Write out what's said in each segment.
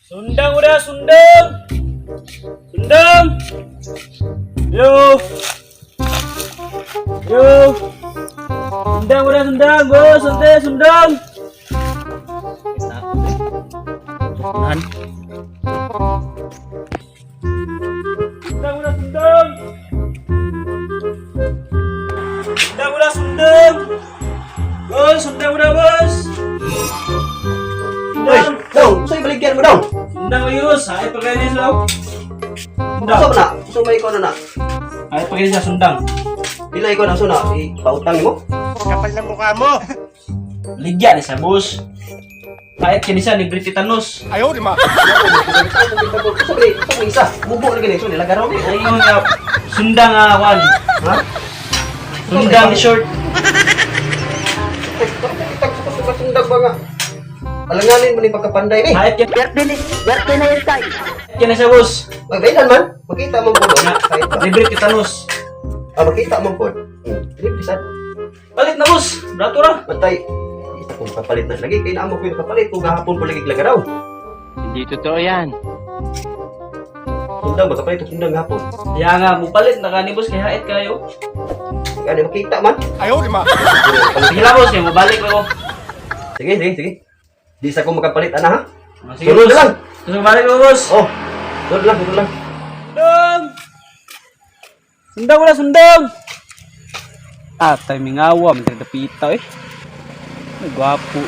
Sundang udah, sundang. Sundang. Yo. Yo. Sundang udah, sundang, bos, sundang, sundang. Sundang. Sundang udah, sundang. Sundang udah, sundang. Bos, sundang udah, bos. Uy, Sundang. daw, sa'yo baligyan mo daw. Sundang lagi, bos. Ay, pagkain niya sila. Sundang. Usa ba na? Usa ba ikaw na na? Ay, pagkain siya, sundang. Pila ikaw na suna? Ipautang mo? Kapal na mukha mo! Ligya ni sa bus. Kahit kini siya ni Brititanus. Ayaw, di ma! Usa ba usa ba isa? Mubo na gani, so nilagaraw ni. Ay yung nga sundang nga kwan. Ha? Sundang short. Sundag ba nga? Alanganin mo ni pagkapanday ni. Kahit kini Berte na yun tayo. kini siya, boss. Ay, bailan man. Makita mo po. Na, Kahit ba? ni Brititanus. Ah, makita mo po. Dili sad. Palit na, boss. Brato ra. Bantay. Isa kong kapalit na lagi kay naamo ko yung kapalit kung gahapon ko lagi lagaraw. Hindi totoo yan. Sundang ba kapalit og sundang gahapon? Ya nga mupalit na kani, boss, kay hait kayo. Gani makita man. Ayaw, di ma! Sige lang, boss, kay mobalik ko. Sige, sige, sige. Di sa ko makapalit ana ha. Sige, Sunod boss. na lang. Sunod balik ko, boss. Oh. Sunod lang, sunod lang. Sundang. Sundang wala sundang. Ah, timing awa, magdadapita eh. Ay, gwapo.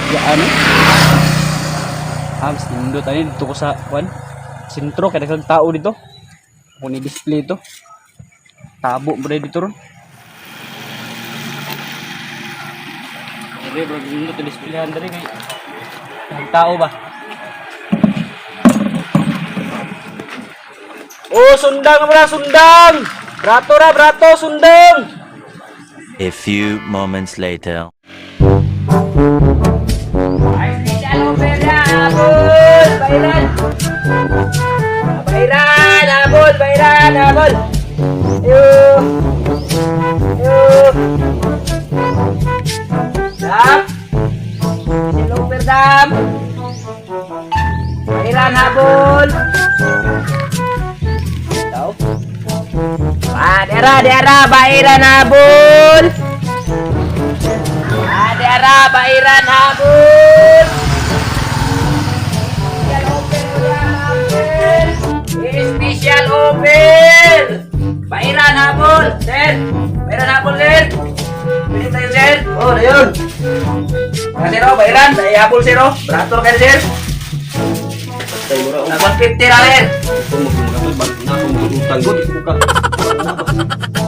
Ya ano? Ah, mas nindot ani dito ko sa kwan. Sentro kay daghang tao dito. Ako ni display ito. Tabo mo dito ron. Dire bro, nindot ang displayhan diri kay daghang tao ba. Oh, sundang mo na, sundang! Brato ra, brato, sundang! A few moments later. Habol! Bayran! Bayran! Habol! Bayran! Habol! Ayo! Ayo! Dam! Silver dam! Bayran! Habol! Tao? Ah, dera, dera, bayran habol! Ah, dera, bayran habol! Special offer! Bairan habol, sir! Bairan habol, sir! Pili tayo, sir! Oh, dayon. Mga sir, oh, bairan! Ay, habol, sir, oh! Brato kayo, sir! Bantay mo ra. Nag 150 na, sir! Kung magkapalit na ako utang ko, di ko ka.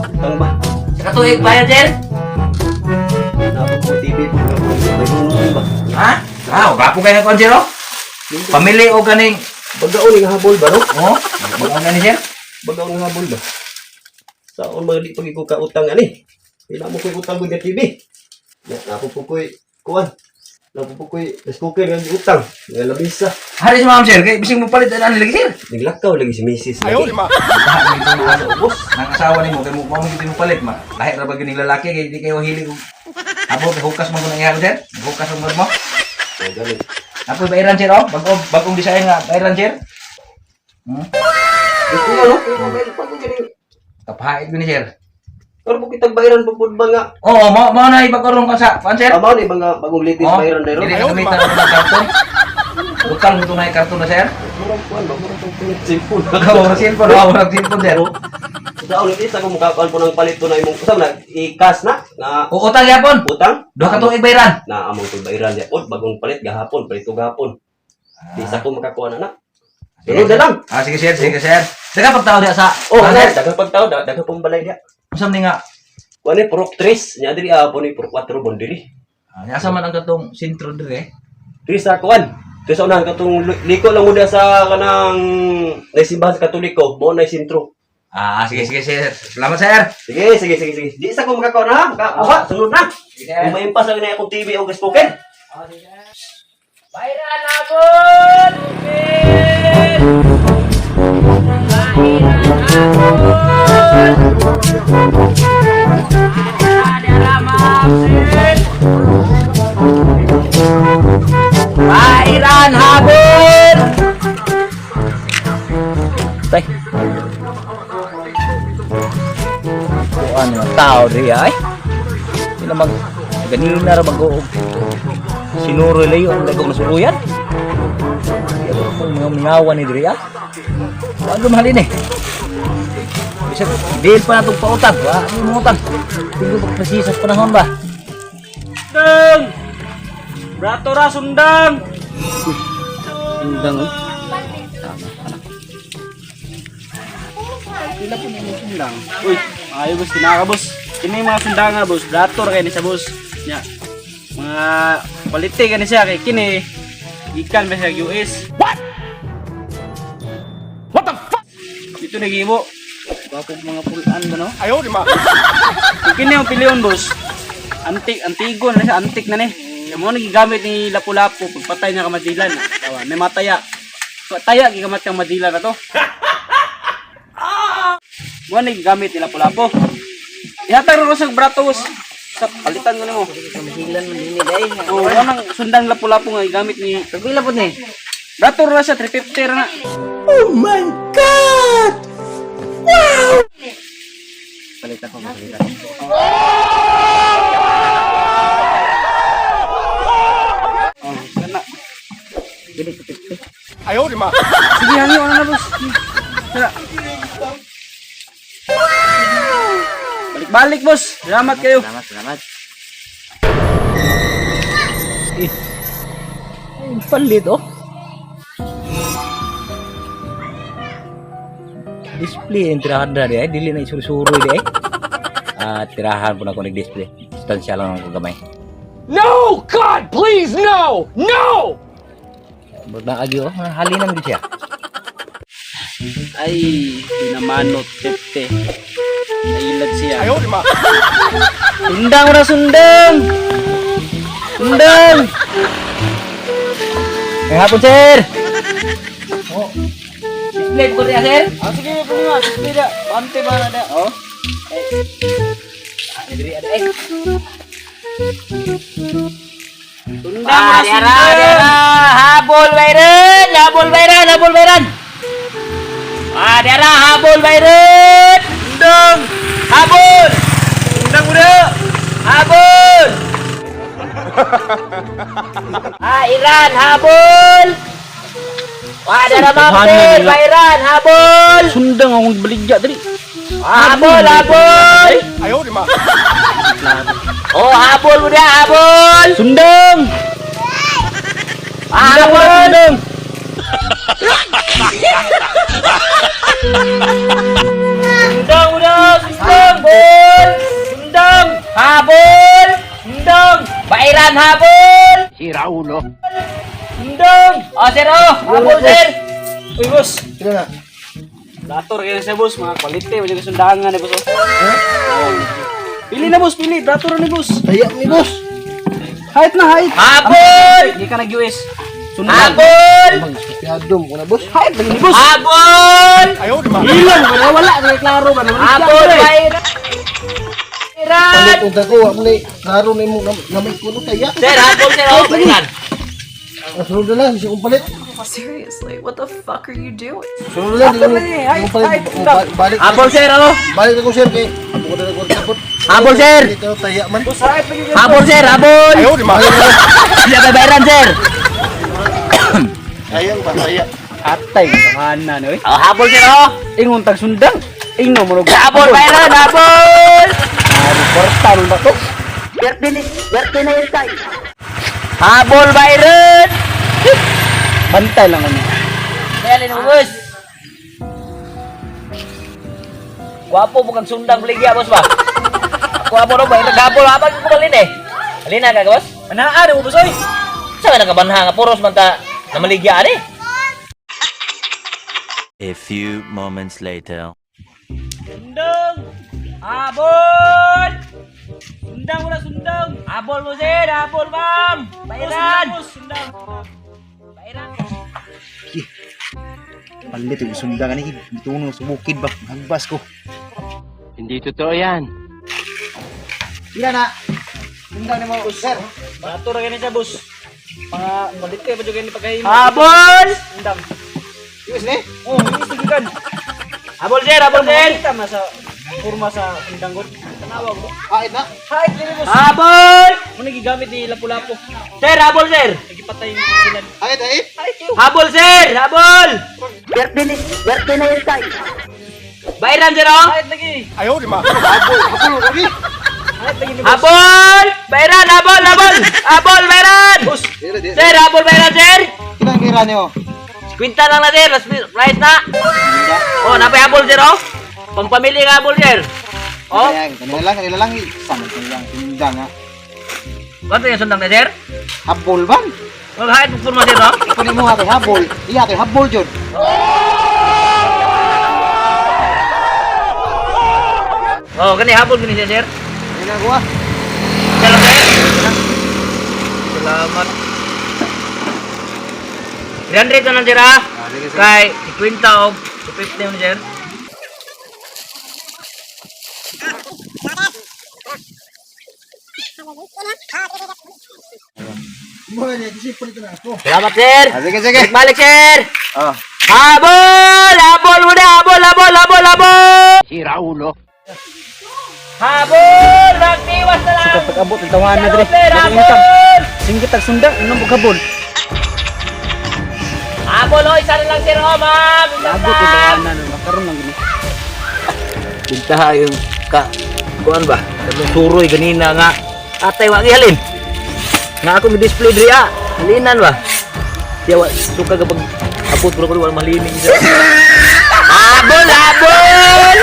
Utang ba? Sa katuig bayad, sir? Na ako po TV po may ba? Ha? Ah, gapo kayo ng sir, oh! Pamili o ganing... Bagaon ni habol ba no? Oh, bago na ni sir? Bagaon nga habol ba? Saon mga di pag ka utang ani. Pila mo ko'y utang ko nga TV. Na na ako po ko'y kuan. Na ako po ko'y rice cooker nga utang. Nga lamisa. Hari si ma'am, sir. Kaya bising mo palit na lagi, sir. Naglakaw lagi si Mrs. Ayaw, lagi. di ma! Sa ubos. Nang asawa nimo kay mo mo gid mo palit ma. Lahi ra ba gining lalaki kay di kayo hilig og abo kay hukas man ko nang ihaw, sir. Hukas ang mo. Oh, gani. Apoy bairan sir oh, bagong bagong design nga bairan sir. Dito ano? Pero pag gani. Kapahit ko ni sir. Pero po kitang bayaran pa pud ba nga? Oo, mo mo na ibagorong ka sa kuan sir. Tama ni ba nga bagong latest Oh, bayaran dayro? Dili na gamitan ang mga karton. Butang mo to na karton na sir. Murag kuan ba? Murag tong cellphone. Oo, cellphone, oh, murag cellphone sir. Sa ulit isa kung makakuan po ng palit to na imong usam na i-cash na nga Oo, utang yapon. utang Duha ka tuig bayran. na among tug bayaran diya pod bagong palit gahapon palit to gahapon. Di sa ko makakuha na na. Sunod na lang. Ah, sige sir, sige sir. Daga pagtao diya sa Oh, Ah, ana sir. daghang pagtao, daghang pong balay diya. Usam ni nga. Kuan ni Purok 3, nya diri ah ni Purok 4 bon diri. Ah, asa man ang katong sentro dire? Diri sa kuan. Diri sa unahan katong liko lang mo diya sa kanang naisimbahan sa Katoliko, mo na sentro. Ah, sige sige sir. Salamat sir. Sige, sige, sige, sige. Di sa ko makakuha na ha. Makakuha, sunod na. Sige, sir. Kung may impas lang na akong TV o gas cooker. Bayran habol! Open! Bayran habol! Bayran habol! Tao di ay. Di naman ganina ra mag sinuro layo ang dagong nasuruyan. Di ako kung mga mingawan ni diri ah. Wag mahalin eh. Bisag dil pa natong pautang, wa mo utang. Tingko pag presiso sa panahon ba. Sundang! Brato ra, sundang! Uy, sundang oh. Tama, anak. Pila po na yung sundang. Uy, ayaw boss, tinaka boss. Kini yung mga sundang nga boss, brato ra kayo ni sa boss. Nya. Mga quality kani siya kay kini gikan ba siya US. What? What the fuck? Dito nagimo. Gwapo mga pulan ba no? Ayaw, di ma. Kung kini ang pilion boss, antik, antigo na siya, antik na ni. Yung mga nagigamit ni Lapu-Lapu, pagpatay niya kamadilan. Tawa, may mataya. Taya, gigamat kang madila na to. Mo nagigamit ni Lapu-Lapu. Ihatag ro sa brato boss. Sa palitan ko nimo. Kamahilan man dinhi dai. Oh, anang sundang Lapu-Lapu nga gigamit ni Pila po ni? Brato ra siya 350 ra na. Palitan ko, palitan. Oh, kana. Dili ko tipti. Ayaw, di ma. Sige, hangyo na boss. Tara. Balik-balik boss. Salamat kayo. Salamat, salamat. Eh. Ay, palit oh. Display ang tirahan na di ay dili na isurusuro di ay. Ah, tirahan po na ko nag-display. Distansya lang ako gamay. No! God, please, no! No! Murag na agyo, oh. Halinan gid siya. Ay, pinamanot, 50. Nailad siya. Ayaw, di ma. Sundang ora sundang! Sundang! May hapon, sir. Oh. Display ko niya, sir. Ah, sige, po nga. Display da. Pante ba na da? Oh. Diri ada eh. Sundang Ah, ora di ara, sundang! di ara. Habol bayran, habol bayran, habol bayran. Ah, di ara, habol bayran. Sundang! Habol! Sundang ora! Habol! Ah, Iran, habol! Wah, ada ma'am, sir. Iran, habol! Sundang akong baligya diri. Habol, habol! Ayaw, di ma. Oh, habol mo dia, habol! Sundang! Ah, Sundang ora habol! sundang! Sundang ora sundang! Habol! Sundang! Habol! Sundang! Bairan, habol! Sundang! Oh, sir, oh! Habol, sir! Uy, boss. Sino na? Dator kayo sa boss, mga quality, wala ka sundangan eh, boss. Oh. Pili na boss, pili. Dator ni boss. Taya ni boss. Height na height. Habol! Hindi ka nag-US. Sundan. Habol! Bang, kopyado mo ko na, boss. Height lagi ni boss. Habol! Ayaw, di ma. Ilan wala wala kay klaro ba naman. Habol, Bairan! Iran! Palit unta ko, wa mo ni klaro na imong namay ko no taya. Sir, habol, sir, oh! Bairan! Sunod na lang, siya kong palit. Seriously, what the fuck are you doing? Sunod na lang, di ko di ko palit. Oh, Balik. Habol, sir, oh! Balik ako sir kay amo ko na nagkwarta. Habol, sir! Dito taya man. Boss, height lagi kayo. Habol, sir, habol! Ayaw, di ma. Hindi ka bayran, sir! Sayang ba, taya. Atay kamana no eh. Oh, habol, sir, oh! Ingon tag sundang. Ingno mo Habol, bayran, habol! Reporta nung bato. Habol, bayran! Bantay lang kami. Kaya mo, boss. Gwapo mo kang sundang baligya, boss ba? Ako amo no, bayran, habol, habol, ko balin eh. Alina ka, boss? Manaan mo boss oy. Sa ka nakabanha nga puros man ta namaligya ani? A few moments later. Sundang. Habol! Sundang wala sundang. Habol mo, sir! Habol, ma'am! Bayran! Boss, sundang. Bayran! Palit yung sundang ani bituno sa bukid ba hagbas ko. Hindi totoo yan. Ila na. Sundang nimo, sir. Bato ra gani siya boss. Mga quality pa jud ni pagkahimo. Habol! Sundang. Iwis ni? Oh, yung sige kan. Habol, sir! Habol, sir! Kita man sa kurma sa sundang god. Tanawa mo. Hait na. Hait dili boss. Habol! Mo gigamit ni Lapu-Lapu. Sir, habol sir! Nagipatay sila. Hait, hait. Hait yun. Habol sir! Habol! Bayran sir oh! Hait lagi. Habol, habol lagi. Hait lagi ni boss. Habol! Bayran, habol, habol! Habol, bayran! Boss. Dire, dire. Sir, habol bayran sir! Kira kira niyo. Kwinta lang na sir, last price na. Oh, napay habol sir oh. Pangpamilya nga habol sir. Oh, Kaya, kanila lang, kanila lang. Sama kanila lang. Sundang ha. kwanto yung sundang na sir? Habol ba? Maghahit mo forma sir oh. Kunin mo ha, kay habol. Iya, kay habol jud. Oh, gani habol gani siya sir. Kanila ko ah. Salamat sir. Salamat. 300 na lang sir ah. Sige, sige. Kay 50 og 250 yun sir. Salamat sir. Ah, sige, sige. Balik sir. Ah. Habol! Habol muna! Habol! Habol! Habol! Habol! Sira ulo. Habol! Magtiwas na lang! Sukat pag-abot ang tawahan na dire. Sir, Dili utang. habol! Singgit tag sundang unang bughabol. Habol! Oh, isa na lang sir! Oh, ma'am! Isa Abot ang lang! tawahan na makaron lang gini. Bintaha yung ka... Kuan ba? Katong suroy ganina nga. Atay, wagi halin. Nga ako mi-display diri ah. Halinan ba? Siya wa suka ka pag abot pero ko wala malining siya. Habol! Habol!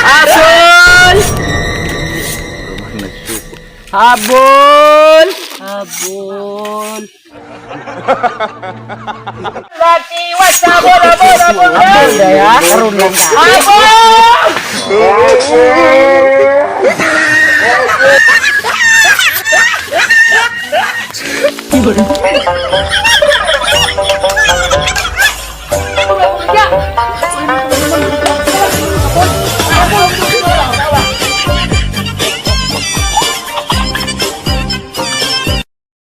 Habol! Habol! Habol. Magtiwas! Habol! Habol! Habol! Habol daya. Karon lang. Habol!